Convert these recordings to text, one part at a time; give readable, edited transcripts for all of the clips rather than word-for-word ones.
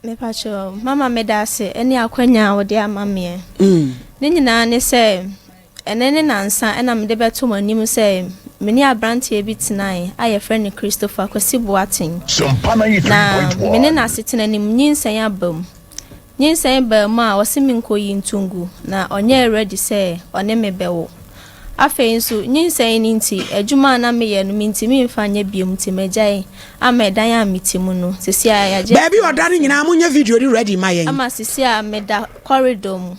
Mepakyɛw, mama meda ase ne akwanya a wode ama meɛ. Ne nyinaa ne sɛ, ɛnɛ ne nansa ɛna mede bɛto mo anim sɛ me ne aberanteɛ bi tenae a yɛfrɛ no Christopher Kwasi Boateng. Na me ne no asetena no mu, nyinsɛn aba mu. Nyinsɛn baa mu a ɔse menkɔyi nto ngu, na ɔnyɛɛ ready sɛ ɔne me bɛwo. Afei nso, nyinsɛn no nti, adwuma a na meyɛ no mintumi mfa nyɛ bio nti magyae ama ɛdan a mete mu no, seesei a yɛagye Baabi a ɔda no nyinaa monyɛ video no ready ma yɛn. Ama seesei a meda corridor mu.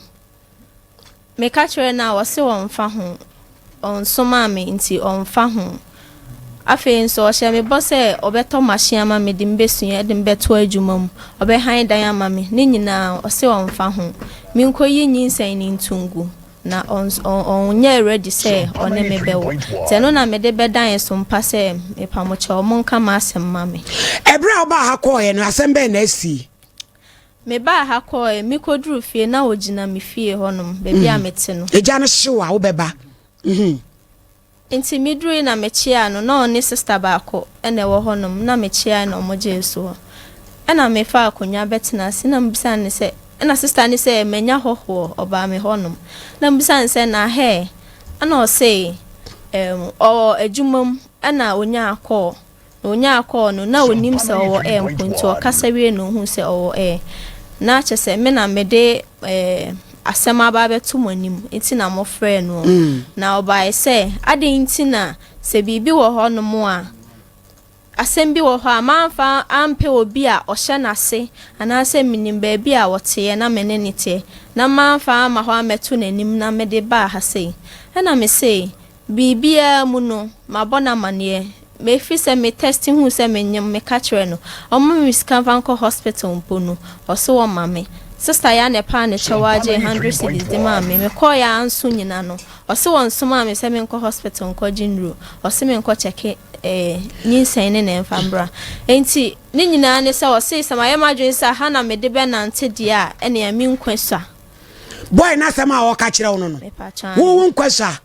Meka kyerɛɛ no a ɔse ɔmfa ho, ɔnsomaa me nti ɔmfa ho. Afei nso ɔhyɛɛ me bɔ sɛ ɔbɛtɔ machine ama me de me bɛsua de me bɛto adwuma mu, ɔbɛhan dan ama me, ne nyinaa ɔse ɔmfa ho. Menkɔyi nyinsɛn no nto ngu. Na ɔnyɛɛ ready sɛ ɔne me bɛwo. Nti ɛno na mede bɛdan so mpa sɛ mepa mo kyɛw monka m'asɛm ma me. Ɛberɛ a wobaa ha kɔɔeɛ no asɛm bɛn na asii? Mebaa ha kɔɔeɛ, mekɔduruu fie na ɔgyina me fie hɔnom, baabi a mete no. Egya no hyew a wobɛba. Nti meduruui na mekyeaa no, na ɔne sista baako na ɛwɔ hɔnom, na mekyeae na wɔgyee soɔ. Ɛna mefaa akonnwa bɛtenaa ase na mebisaa no sɛ, ɛna sista no sɛ manya hɔhoɔ, ɔbaa me hɔnom. Na mebisaa no sɛ, na hɛɛ? Ɛna ɔsee, ɛɛm, ɔwɔ adwuma mu ɛna ɔnyaa call. Na onyaa kɔɔ no, na onnim sɛ ɔwɔ air mpo, nti ɔkasa wiei na ohuu sɛ ɔwɔ air. Na kyerɛ sɛ me na mede eh, asɛm aba abɛto mo anim nti na mofrɛɛ noɔ. Na ɔbaeɛ sɛ, adɛn nti na sɛ biribi wɔ hɔnom a, asɛm bi wɔ hɔ a, mamfa ampɛ obi a ɔhyɛ n'ase anaasɛ menim baabi a ɔteɛ na me ne no teɛ, na mamfa amma hɔ ammɛto n'anim na mede baa ha sei? Ɛnna mesee, Biribiara mu no, mabɔ no amaneɛ. Mefiri sɛ me test huu sɛ menyem, meka kyerɛɛ no. Ɔmma me sika mfa nkɔ hospital mpo no, ɔse ɔmma me. Sister yi ara na ɛpaa ne kyɛw ara gyee hundred cedis de maa me. Mekɔɔeɛ ara nso nyina no, ɔse ɔnsomaa me sɛ menkɔ hospital nkɔgye nnuro. Ɔse menkɔ kyɛke eh, nyinsɛn ne na ɛmfa mbra. Enti ne nyinaa ne sɛ ɔse sɛ mayɛ m'adwene sɛ aha na mede bɛnante deɛ a, ɛnea me nkwa sua. Boy no asɛm a ɔka kyerɛ wo no no wo wo nkwasa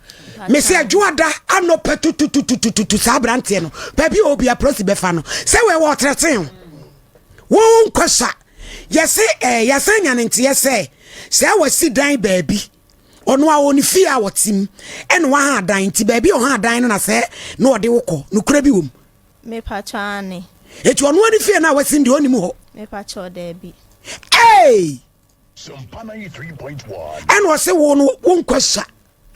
mese adwoada anɔpa tutututututu saa aberanteɛ no baabi a obi aprosi bɛfa no sɛ wei wɔ ɔtrɛten wo wo nkwasa yɛse eh, yɛsan nya ne nteɛ sɛ sɛ wasi dan baabi ɔno a ɔne fie a wɔtem ɛna waha adan nti baabi a ɔha adan no na sɛ na ɔde wo kɔ nokorɛ bi wɔ mu. Mepakyɛw aane. Eti ɔno ani fie no a wasi no deɛ ɔnim hɔ. Mepakyɛw daabi. Hey! Ɛna ɔse wo no wo nkwa sua.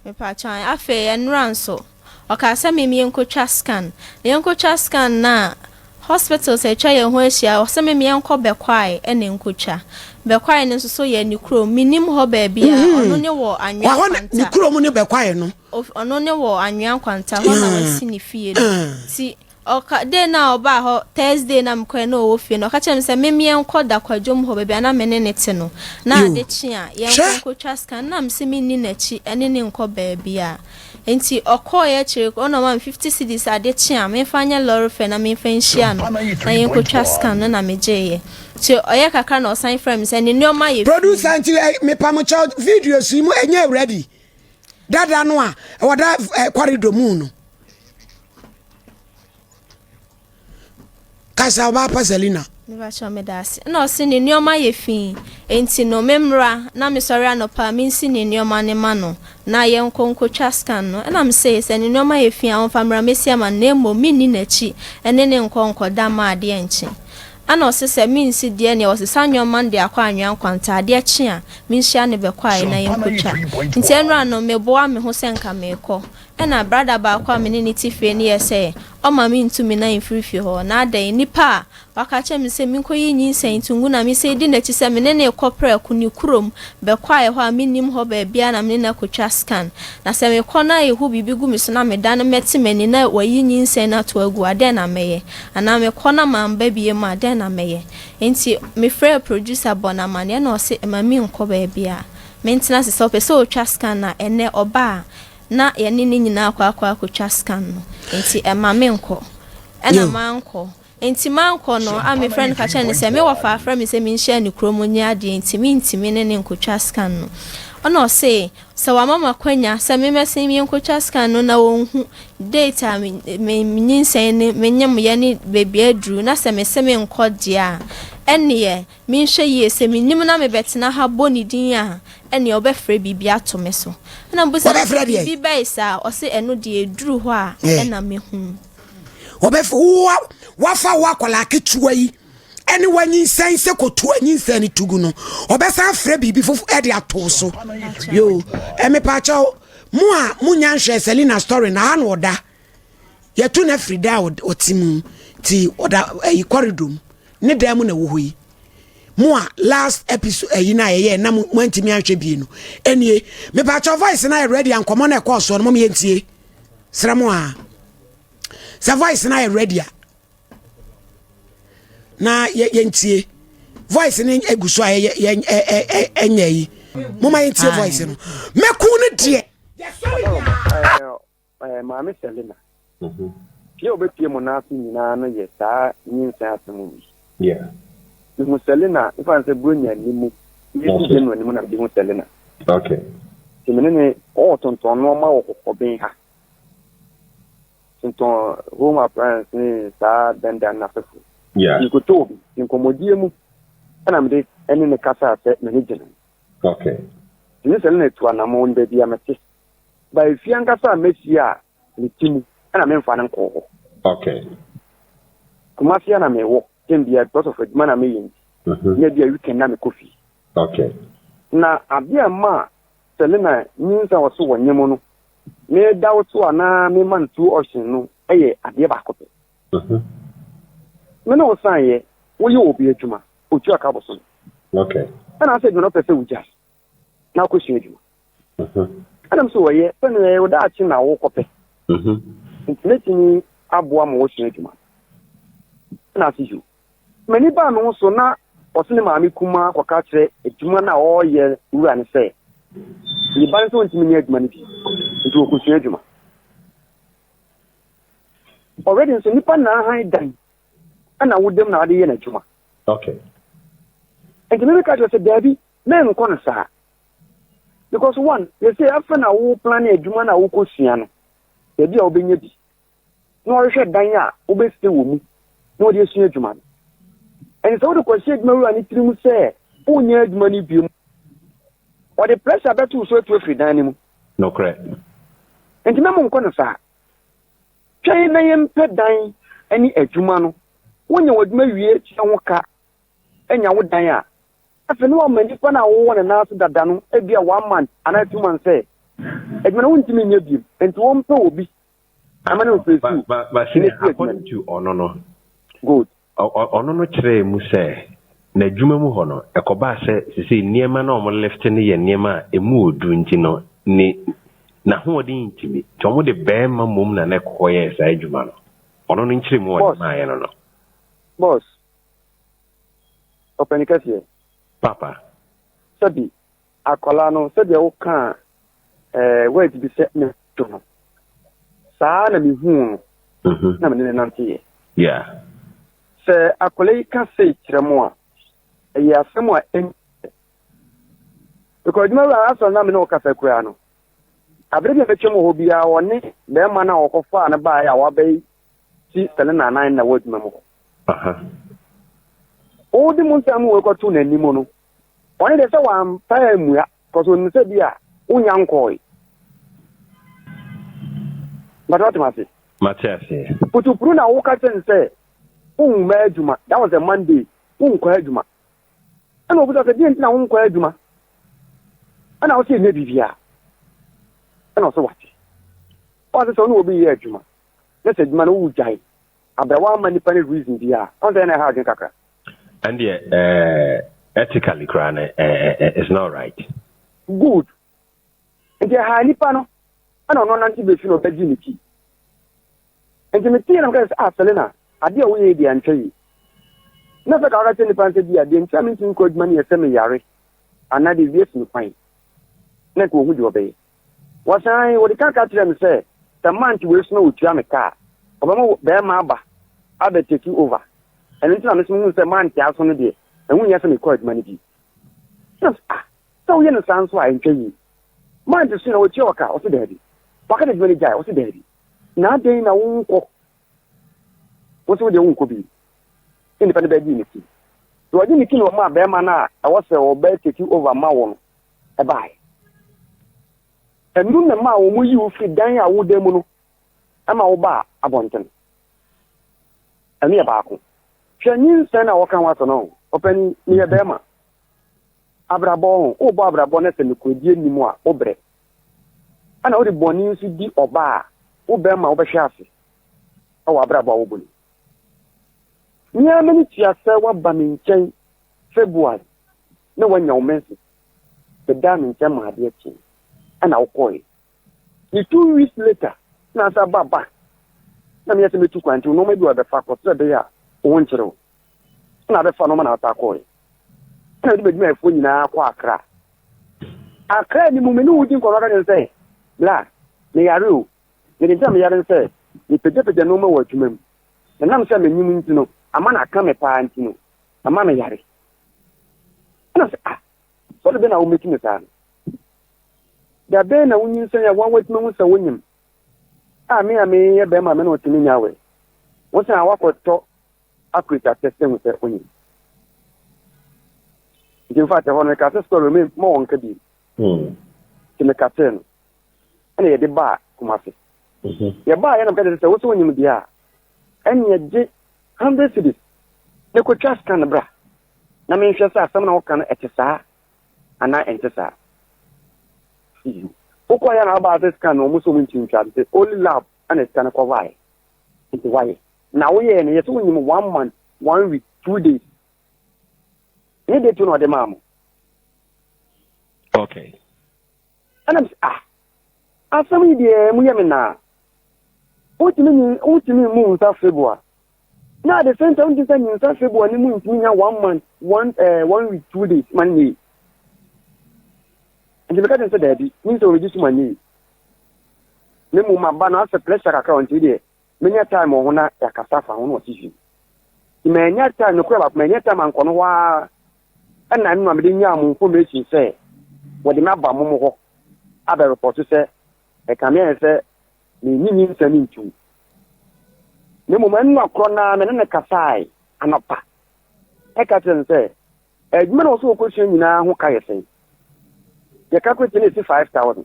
Mepakyɛw ae. Afei ɛnora nso ɔkaa sɛ mem yɛnkɔtwa scan. Na yɛnkɔtwa scan no a hospitals a atwa yɛn ho ahyia ɔse mem yɛnkɔ Bɛkwae ɛna nkɔtwa. Bɛkwae no nso so yɛ ne kurom. Mennim hɔ baabi a ɔno ne wɔ Anwea Hɔ ne Kwanta. kurom ne Bɛkwae no. Ɔno ne wɔ Anwea Nkwanta hɔ na wasi ne fie no. Nti Ɔka, day no a ɔbaa hɔ, Thursday na mekɔɛ na ɔwɔ fie no, ɔka kyerɛɛ me sɛ mem yɛnkɔ Dakwadwom hɔ baabi a na me ne no te no, na Yo, ade kye a yɛnkɔ hwɛ! nkɔtwa scan. Na mese menni n'akyi ɛne no nkɔ baabiara. Enti ɔkɔeɛ akyire, ɔna ɔmaa me 50 cedis ade kye a memfa nyɛ lorry fare na memfa nhyia no na yɛnkɔtwa scan no na megyeeɛ. Nti ɔyɛɛ kakra na ɔsan frɛɛ me sɛ ne nneɛma ayɛ fi. Producer nti eh, mepamokyɛw videos yi mu ɛnyɛ ready dada no a ɛwɔ da eh, corridor mu no. Kasa ɔbaa pa Selina. Mebakyɛw meda ase. Ɛna ɔse ne nneɛma yɛ fi enti no me mmra na mesɔre anɔpa a mensi ne nneɛma no ma no na yɛnkɔ nkotwa scan no. Ɛna mese sɛ ne nneɛma yɛ fi a ɔmfa mmra mɛsi ama no na mmom menni n'akyi ɛne ne nkɔ nkɔda mma adeɛ nkye. Ɛna ɔse sɛ mensi deɛ neɛ ɔsesa nneɛma no de akɔ anwea nkwanta adeɛ kye a menhyia no bɛkɔ a na yɛnkotwa. Nti ɛnora no meboa me ho sɛ nka meekɔ. Ɛna brada baako a me ne no te fie no yɛɛ sɛ ɔmma mentu me nan mfiri fie hɔ. Na adɛn? Nipa a waka akyerɛ me sɛ menkɔyi nyinsɛn nto ngu na mesan di n'akyi sɛ me ne no rekɔ prɛko ne kurom bɛkɔ a ɛhɔ a mennim hɔ baabiara na me ne no akɔtwa scan. Na sɛ mekɔ na ehu biribi gu me so na meda no mɛte m'ani na wayi nyinsɛn no ato agu a, dɛn na mɛyɛ? Anaa mekɔ na mamba bio a, dɛn na mɛyɛ? Enti mefrɛɛ producer bɔɔ no amanneɛ na ɔse mma menkɔ baabiara. Mentena ase. Sɛ ɔpɛ sɛ ɔtwa scan a, ɛnnɛ ɔba a, Na yɛne no nyinaa akɔ akɔ akɔtwa scan no, enti ɛma menkɔ. Ɛna mankɔ. Enti mankɔ no, a me frɛ no ka kyerɛɛ no sɛ me wɔfa afrɛ me sɛ menhyia no kurom nyɛ adeɛ nti mentumi ne no nkɔtwa scan no. Ɛna ɔse sɛ wama me akwanya sɛ memmɛsen yɛnkɔtwa scan no na ɔnhu date a me me nyinsɛn no menyemyɛ ne baabi aduru na sɛ mese menkɔ deɛ a, Ɛnneɛ, menhwɛ yie, sɛ mennim na mebɛtena ha bɔ ne din a, ɛnneɛ ɔbɛfrɛ biribi ato me so. Ɛna mebisa no Ɔbɛfrɛ sɛ, deɛn? Biribi bɛn saa? Ɔse, Ɛno deɛ, ɛduru hɔ a, Eh. ɛna mɛhunu. Ɔbɛfrɛ wo wafa wo akwadaa ketewa yi ɛne wanyinsɛn sɛ kɔtu anyinsɛn no tugu no ɔbɛsan frɛ biribi fofo ɛde ato so yo ɛmepaakyɛw mo a monya nhwɛ Selina story na ha na ɔda yɛto no afiri da a ɔte mu ti ɔda ɛyi kɔridɔ mu ne dan mu na ɛwɔ hɔ yi mo a last episode ɛyi na yɛyɛ na mo antumi anhwɛ bie no ɛnie mepaakyɛw voice na yɛ ready a nkɔmmɔ na ɛkɔɔ soɔ no mo yɛntie srɛ mo a sɛ voice na yɛ ready a na yɛntie voice no egu so a yɛ ɛnyɛ yi moma yɛntie voice no mɛku no deɛ. Maame Selina, pie a wobɛpie mo nan ase nyinaa no yɛ saa nyinsɛn asɛm yi. Mehu Selina, mfa sɛ Buronya anim, yɛsi January anim na mede hu Selina. Nti mene ne ɔwɔ tontɔn nneɛma wɔ Kɔkɔben ha. Tontɔn home appliance ne saa dandan n'asefo. Nkotoo bi, nkɔmmɔdie mu ɛna mede ɛne ne kasa sɛ m'ani gye no. Nti ne Selina tu anammɔn baabi a mɛte. Ba efie ankasa a mɛsi a ne ti mu ɛna memfa no nkɔɔ hɔ. Kumasi a na mewɔ tem bia because of adwuma na meyɛ nti. Na bi a weekend na mekɔ fie. Na adeɛ a ma Selina nyinsa wɔ so wɔ nyem no, meda wo so anaa mema no two option no ɛyɛ adeɛ baako pɛ. Me ne wo san yɛ, woyɛ obi adwuma, otua ka bɔso no. Ɛna sɛ adwuma no wopɛ sɛ wogyae na akɔsua adwuma. Ɛna m sɛ wɔyɛ sɛne ɛyɛ wo daakye na wokɔpɛ. Nti mɛtumi aboa ma wɔsua adwuma. Ɛna ase yo. M'ani baa me ho so na ɔse ne maame kumaa kɔka kyerɛ adwuma no a ɔreyɛ wura no sɛ ne ba no sɛ ɔntumi nyɛ adwuma no bi nti wɔkɔsua adwuma. Already nso nipa na ahan dan ɛna wodam na ade yɛ n'adwuma. Nti meme ka kyerɛ sɛ daabi menkɔ no saa. Because one, yɛsɛ afɛ na wo plan adwuma no a wokɔsua no, baabi a wobɛnya bi na wɔhwehwɛ dan a wobɛsi wɔ mu na wɔde asua adwuma no. Ɛnti sɛ wode kɔhyɛ adwuma wura ne tirim sɛ wonyɛ adwuma no bio, wɔde pressure bɛto so atu afiri dan no mu. Nokorɛ. Nti mɛmo nkɔ no saa. Twɛn na yɛmpɛ dan ne adwuma no. Wonya w'adwuma wie tua ho ka anya wo dan a, afei ne wama nipa no a wowɔ ne nan so dada no ebi a 1 month anaa 2 months sɛ adwuma no wontumi nyɛ bio nti wɔmpɛ obi ama ne mfiri But but senior, according to ɔno no, good. Ɔno no kyerɛɛ mu sɛ n'adwuma mu hɔ no ɛkɔbaa sɛ sesei nneɛma no a ɔmo lift no yɛ nneɛma a emu odu nti no ne n'ahoɔden ntumi nti ɔmo de bɛrima mmom na ne kɔkɔ yɛɛ saa adwuma no. Ɔno no nkyerɛ mu ɔde maayɛ no. Boss, ɔpɛni kɛseɛ. Papa. Sɛbi akwadaa no sɛdeɛ wokaa word bi sɛ ne do no saa na mehuu no na mene ne nanteɛ. Sɛ akwadaa yi ka sei kyerɛ mo a, ɛyɛ asɛm a ɛn because adwuma wura asɔre na mene wo kasa koraa no, abere bi a mɛtwam wɔ hɔ biara ɔne bɛrima no a wɔkɔfaa no baeɛ a wabɛyi si sɛne nanan na wɔ adwuma mu hɔ. Wode mu nsɛm wɔ kɔto n'anim no, ɔne deɛ sɛ wampa ammua kɔsɛ onim sɛ bi a wonya nkɔe bàtà ɔtɛm ase. Mate aseɛ. Putupuru na woka kyerɛ no sɛ wonwuma adwuma. That was a Monday. Wonkɔ adwuma ɛna obisa sɛ deɛ nti na wonkɔ adwuma, ɛna wosɛ ɛnyɛ biribia, ɛna ɔsɛ wate ɔsɛ sɛ ɔne obi yɛ adwuma na sɛ adwuma no wogyae abra woama nipa no reason bi a ɔn sɛ ɛna ɛha adwene kakra. Ɛndeɛ ethically koraa no it's not right. Good. Nti ɛha nipa no ɛna ɔno nante bɛfi na ɔbɛgye ne ti. Nti metie na meka sɛ, ah, Selina, adeɛ a woyɛ yi deɛ antwa yi na sɛ ka woka kyerɛ nipa no sɛ bi a deɛ nti a mentumi nkɔ adwuma no yɛ sɛ meyare anaa deɛ bi asi me kwan na nka ɔhu deɛ ɔbɛyɛ. Wɔsan wɔde ka ka kyerɛ me sɛ sɛ month wei so na wɔtua me kaa, ɔbɛma bɛrima aba abɛ take over. Ɛno nti na me so mehu sɛ month aso no deɛ ɛho nyɛ sɛ mekɔ adwuma no bi na ah, sɛ woyɛ no saa nso a ɛntwa yie. Month so na wɔtua wɔ ka, ɔse daabi, waka de adwuma no gyae, ɔse daabi. Na adɛn na wonkɔ? Wo sɛ wodeɛ wonkɔ bi sɛ nipa no bɛgye ne ti. Nti ɔgye ne key na ɔmaa bɛrima no a ɛwɔ sɛ ɔbɛ take over ma wo no ɛbaeɛ. Ɛno na ɛmaa wɔn yi wo firi dan a woda mu no ma wo baa abɔnten. Ɛno yɛ baako. Hwɛ nyinsɛn a wɔka ho asɛm no, ɔpanin, meyɛ bɛrima. Abrabɔ ho, wobɔ abrabɔ na sɛ nokorɛdie nni mu a, wobrɛ. Ɛna wode bɔne nso di ɔbaa a, wo bɛrima wobɛhwe ase wɔ abrabɔ a wobɔ no mu. Me ara m'ani tua sɛ woaba me nkyɛn February na woanya wo menses, bɛdaa me nkyɛn ma adeɛ kyee, ɛna wokɔeɛ. Ne 2 weeks later na asa ba back na meyɛ sɛ mɛtu kwan nti nneɛma bi wɔ bɛfa kɔ sɛ ɛbɛyɛ a wo ho nkyerɛ wo na abɛfa nneɛma na asa akɔɛ na mede m'adwumayɛfoɔ nyinaa kɔ Accra. Accra ni mu me ne wo di nkɔmmɔ ka kyerɛ sɛ bla meyare o, mede nti a meyare ne sɛ mepagyapagya nneɛma wɔ adwuma mu na nam sɛ m'anim nti no ama no aka me paa nti no ama meyare. Ɛna sɛ ah, sɔre bɛ na womɛti me saa no da bɛn na wonyinsɛn a wɔn watumi ahu sɛ wonyim a me a meyɛ bɛrima me na ɔtumi nya awɛ wo sɛ a wakɔtɔ akurita test hu sɛ wonyim. Nti mfa te hɔ no meka sɛ story me ma wɔn ka bi nti meka kyerɛ no ɛna yɛde baa Kumase. Yɛbaa yɛ na meka kyerɛ sɛ wo sɛ wonyim deɛ a ɛne gye 100 cedis na kɔtwa scan bra na menhwɛ sɛ asɛm na woka no ɛte saa anaa ɛnte saa. Wokɔ yɛ na wabaa sɛ scan no ɔmo sɛ ɔmo ntumi ntwa nti only lab ɛna sika no kɔvaeɛ nti wayɛ na woyɛɛ no yɛ sɛ wonyim one month, one week, 2 days ne date na ɔde maa mo. Ɛna sɛ ah, asɛm yi deɛ mu yɛ me naa wotumi nyi wotumi mu nsa February na at the same time wotumi sɛ nyinsa February ne mu ntumi nya one month, one week, 2 days ma ne yie. Nti meka kyerɛ sɛ daabi, mi nsɛ wɔmegye so ma ne yie ne mu ma ba no asɛ pressure kakra wɔ nti deɛ menya time wɔ ho na yɛakasa afa ho na ɔte hwii. Nti manya time no kora baako, manya time ankɔ no hɔ a ɛna ɛno na mede nyaa mo information sɛ wɔde me aba mo mo hɔ abɛ report sɛ ɛkame ayɛ sɛ menyi nyinsɛn ne ntum. Na mmom ɛno akorɔ naa me ne ne kasae anɔpa ɛka kyerɛ no sɛ adwuma na ɔsɛ wɔkɔsua nyinaa ho ka yɛ sɛn. Yɛka kɔsi no ɛsi 5,000.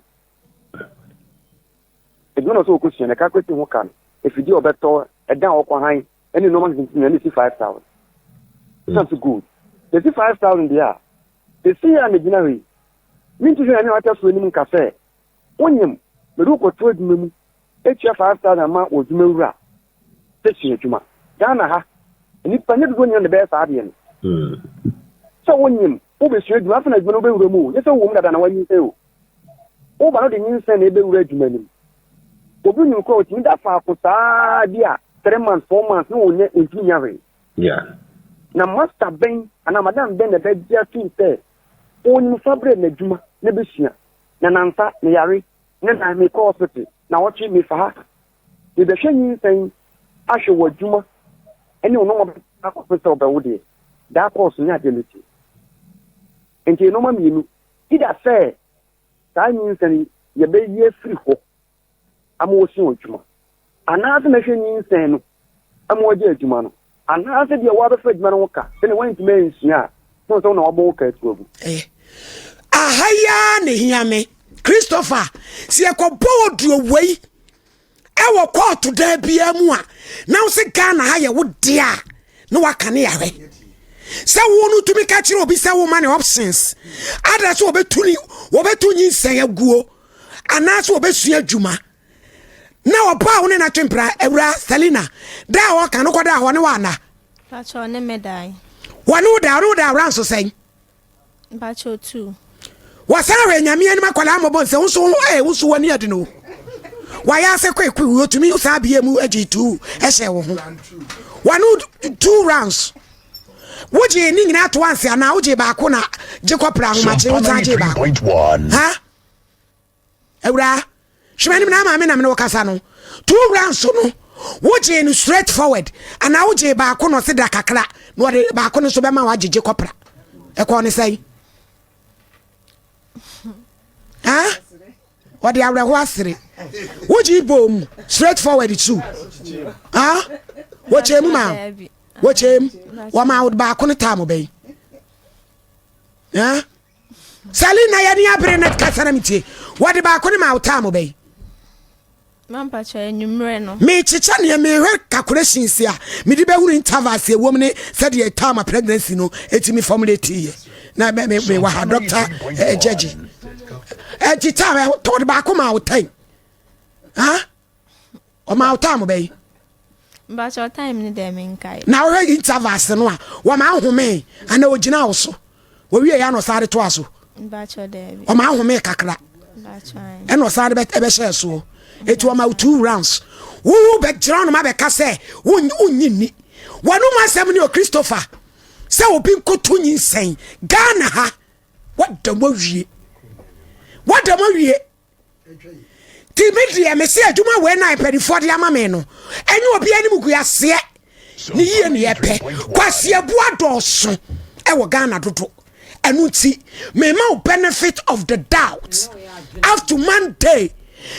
Adwuma na ɔsɛ wɔkɔsua no ɛka kɔsi ho ka no, afidie a ɔbɛtɔ, ɛdan a ɔkɔ han ɛne nneɛma nketenkete nyinaa no ɛsi 5,000. Ɛsan so good ɛsi 5,000 deɛ a ɛsi yɛ a megyina hɔ yi menti hwɛ ne wata so anim nka sɛ wonyim mede wokɔto adwuma mu ɛtua 5,000 ma wɔ adwuma wura sɛ sua adwuma. Ghana ha nnipa nyɛ dodoɔ nyina na ɛbɛyɛ saa adeɛ no sɛ wonyim wobɛsua adwuma afei na adwuma no wobɛwura mu o, nyɛ sɛ wowɔ mu dada na wanyinsɛn o, woba no de nyinsɛn na ɛbɛwura adwuma no mu. Obi nim koraa ɔtumi da faako saa bi a 3 months, 4 months na ɔnyɛ ɔntumi nya hwee. Na master bɛn anaa madam bɛn na ɛbɛgye atum sɛ ɔnim fa berɛ n'adwuma na bɛsua na nansa meyare ne na mekɔ hospital na wɔtwe mefa ha mebɛhwɛ nyinsɛn ahwɛ wɔ adwuma ne wo nɔɔma akɔpɛ sɛ ɔbɛwo deɛ daa kɔɔso nyɛ adeɛ mɛtie. Nti nɔɔma mmienu ida sɛ saa nyinsɛn yi yɛbɛyi afiri hɔ ama wɔsua adwuma anaasɛ mɛhwɛ nyinsɛn no ama wɔagye adwuma no anaasɛ deɛ wɔabɛfa adwuma no ho ka sɛne woantumi ansua a na sɛ wo na wabɔ wo ka atu agu. Aha yi ara na ehia me Christopher, sɛ yɛkɔbɔ wɔ duro wei ɛwɔ kɔɔto dan biara mu a na wo sɛ Ghana ha yɛ wo deɛ a na waka ne yɛahwɛ sɛ wo no tumi ka kyerɛ obi sɛ woma ne options ada sɛ wɔbɛtu ne wɔbɛtu nyinsɛn aguo anaasɛ wɔbɛsua adwuma na ɔba a wo ne no atwe mpra. Awura Selina da a ɔka no kɔda hɔ ne woana? Mpakyɛ ɔne me dae. Wɔne wo da, ɔne wo da awura nso sɛn? Mpakyɛ two. Wɔsan hwɛ Nyame anim akwadaa mmɔbɔ nsɛ wo nso wo nso w'ani adi no wayɛ ase kwekwe wotumi saa bie mu agye two ɛhyɛ wo ho wɔne two rounds wogye ne nyinaa to anse anaa wogye baako na gye kɔpra ahomakye wosan gye baako ha? Awura hwɛ anim na maame nam ne wɔkasa no, two rounds no wogye no straight forward anaa wogye baako na ɔse da kakra na ɔde baako no nso bɛma wagyegye kɔpra ɛkɔɔ ne sɛn ha? Ɔde awerɛho asere wogye bom straight forward too ha? Wɔkyɛ mu ma. Wɔkyɛm wɔma wo baako no taa mo bɛyi. Selina yɛ ni abere na kasa na metie. Wɔde baako no ma wo taa mo bɛyi. Mekyekyɛ neɛ mehwɛ calculations a mede bɛhunu intervals ɛwom ne sɛdeɛ time a pregnancy no ɛtumi formulate yɛ na mewɔ ha doctor gyagye ɛnti time wɔde baako ma wo time ɔma wo time bɛyi. Mbakyɛ time ne dɛ menkae. Na wohwɛ intervals no a, wɔma ahome anaa ogyina wo so? Wɔwie yɛ na ɔsan de toa so? Mbakyɛ daabi. Ɔma ahome kakra ɛna ɔsan de ɛbɛhyɛ soɔ. Eti ɔma wo two rounds. Wowu bɛgyina ɔnom abɛka sɛ wonnye nni. Wɔnom asɛm ne o Christopher sɛ obi nkoto nyinsɛn Ghana ha. Wada mu awie. Wada mu awie. Nti me deɛ mese adwuma wei na mpanimfoɔ de ama me no, ɛnyɛ obi anim gu aseɛ ne yie ne yɛpɛ. Kwasiabu adɔɔso ɛwɔ Ghana dodo. Ɛno nti mema wo benefit of the doubt up to Monday.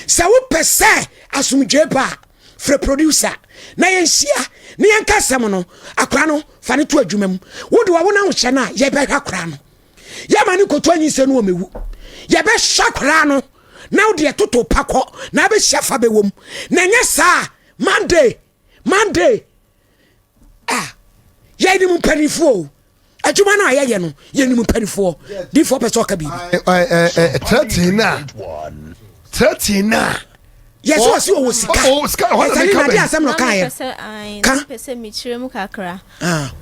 Sɛ wopɛ sɛ asomdwoe ba a, frɛ producer na yɛnhyia na yɛnka asɛm no. Akora no fa no to adwuma mu. Wode ɔwo na wohyɛ no a, yɛbɛhwɛ akora no. Yɛma no nkoto anyinsɛ no ɔmɛwu. Yɛbɛhwɛ akora no na wode ɛtoto pa kɔ na abɛhyia fa bɛwɔ mu. Na ɛnyɛ saa Monday, Monday ah, yɛnim mpanimfoɔ o. Adwuma no a yɛyɛ no, yɛnim mpanimfoɔ. Difoɔ pɛ sɛ ɔka biribi. Threaten na threaten na. Yɛsɛ ɔsi ɔwɔ sika. Ɔwɔ sika ɛhɔ na ɛsɛ ne meka nade bɛn. asɛm na ɔka yɛ. Ka. Ka. Mepɛ sɛ mekyerɛ mu kakra. Ah.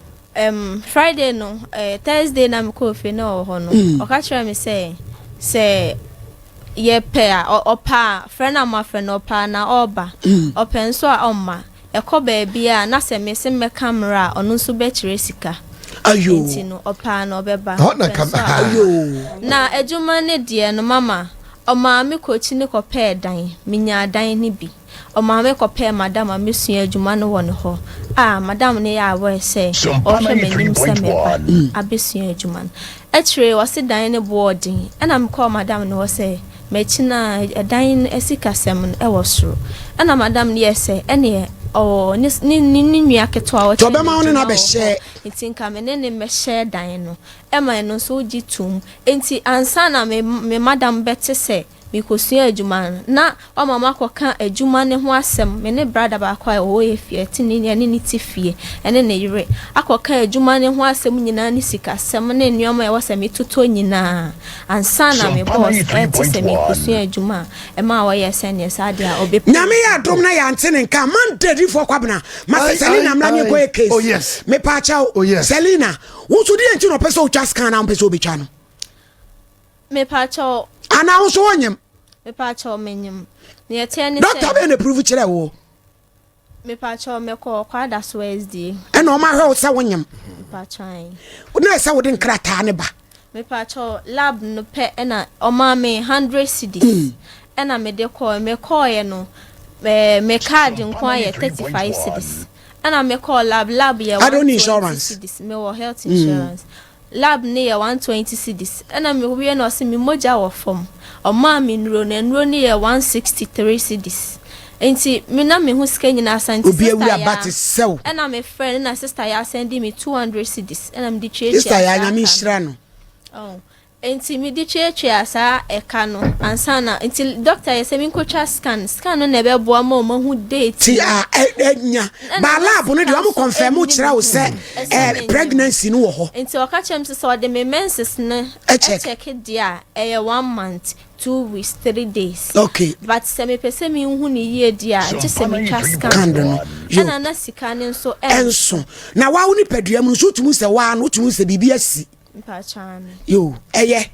Friday no, Thursday na mekɔɔ fie na ɔwɔ hɔ no, ɔka kyerɛ me sɛ yɛpɛ a, ɔpɛ a, frɛ no a mafrɛ no, ɔpɛ a na ɔreba. Ɔpɛ nso a ɔmma. Ɛkɔ baabi a na sɛ mese mmɛka mmerɛ a, ɔno nso bɛkyerɛ sika. Ayo. Nti no, ɔpɛ a na ɔbɛba. Ɛhɔ na Ɔpɛ nka nso a ɔmma. Ayo. Na adwuma no deɛ no, mama, ɔmaa me kɔkyi ne kɔpɛɛ dan. Menyaa dan no bi. Ɔmaa me kɔpɛɛ madam a mesua adwuma no wɔ ne hɔ. A madam no yɛ aware sɛ ɔhwɛ m'anim sɛ meba abɛsua adwuma no. Akyire ɔse dan no boɔ ɔden. Ɛna mekɔɔ madam no hɔ sɛ m'akyi na ɛdan no asikasɛm no ɛwɔ soro. Ɛna madam no yɛ sɛ ɛneɛ ɔwɔ ne nua ketewa a Nti ɔkyerɛ ɔbɛma wo ne no n'adwuma wɔ abɛhyɛ. hɔ. Nti nka me ne ne mmɛhyɛ dan no. Ɛma ɛno nso wogye tom. Nti ansa na me madam bɛte sɛ mekɔsua adwuma no, na wama makɔka adwuma ne ho asɛm. Me ne brother baako a ɔwɔ yɛ fie, ɛte ne ɛne ne te fie, ɛne ne yere akɔka adwuma ne ho asɛm nyinaa ne sikasɛm ne nneɛma a ɛwɔ sɛ metotɔ nyinaa ansa na me boss ɛte sɛ mekɔsua adwuma a, ɛma a wɔyɛ sɛneɛ saa deɛ a ɔbɛpɛ. Nyame yɛ adom na yɛante ne nka Monday difoɔ Kwabena ma sɛ Selina mmra ne nkɔyɛ case. Oh yes. Mepaakyɛw. Oh yes. Selina, wo nso deɛ nti na ɔpɛ sɛ wotwa scan na wompɛ sɛ wobɛtwa no? Mepaakyɛw. Anaa wo nso wonyem? Mepaakyɛw, menyem. Neɛ ɛteɛ ne Doctor sɛ bɛn na prove kyerɛ wo? Mepaakyɛw, mekɔ Kwada so SDA. Ɛna ɔma ahwɛ wo sɛ wonyem? Mepaakyɛw. Na ɛsɛ wode nkrataa ne ba. Mepaakyɛw, lab no pɛ ɛna ɔma me 100 cedis. Ɛna mede kɔɔ, mekɔɔyɛ no, me card nko ayɛ 35 cedis. Ɛna mekɔɔ lab, lab yɛ I don't need 120 insurance. cedis. Mewɔ health insurance. Lab ne yɛ 120 cedis. Ɛna mewie na ɔse me mogya wɔ fam. Ɔmaa me nnuro no, nnuro no yɛ 163 cedis. Nti me na me ho sika nyinaa sa nti Obi sister awura ya ba te sɛw. Ɛna me frɛ no na sister ya send me 200 cedis. Ɛna me de tuatua Sister ya saa Nyame ka no. nhyira no. Oh. Nti me de tuatua saa ɛka no ansa na nti doctor yɛ sɛ menkɔtwa scan. Scan no na ɛbɛboa ma ɔmo ahu date. Ti a ɛnya Ɛna ba lab no deɛ ɔmo scan so confirm ɛnni kyerɛ wo sɛ ɛsɛ menyem. Pregnancy no wɔ hɔ. Nti ɔka kyerɛ me sɛ ɔde me menses no Ɛcheck. ɛcheck deɛ a, ɛyɛ 1 month 2 weeks 3 days. But sɛ mepɛ sɛ mehu ne yie deɛ a, gye sɛ metwa scan. Scan no. Yo. Ɛna na sika no nso ɛnso na waa wo nipadua mu no so wotumi sɛ waa no wotumi sɛ biribi asi. Mpakyɛ. Yo, ɛyɛ.